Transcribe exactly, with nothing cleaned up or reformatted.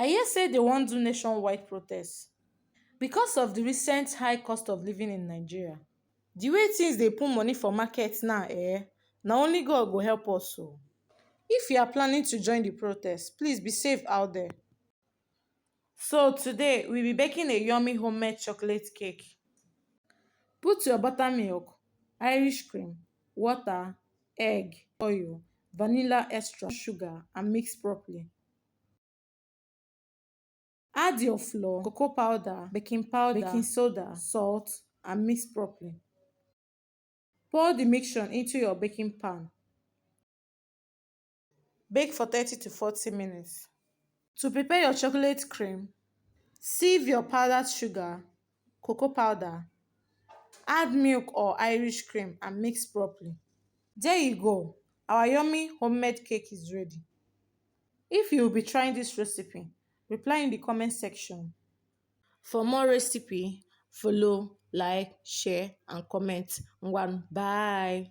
I hear say they wan do nationwide protest because of the recent high cost of living in Nigeria. The way things dey put money for market now, eh, na only God go help us o. If you are planning to join the protest, please be safe out there. So today, we be baking a yummy homemade chocolate cake. Put your buttermilk, Irish cream, water, egg, oil, vanilla extra, sugar, and mix properly. Add your flour, cocoa powder, baking powder, baking soda, salt, and mix properly. Pour the mixture into your baking pan. Bake for thirty to forty minutes. To prepare your chocolate cream, sieve your powdered sugar, cocoa powder, add milk or Irish cream and mix properly. There you go, our yummy homemade cake is ready. If you will be trying this recipe, reply in the comment section. For more recipe, follow, like, share, and comment. Ngwan, bye.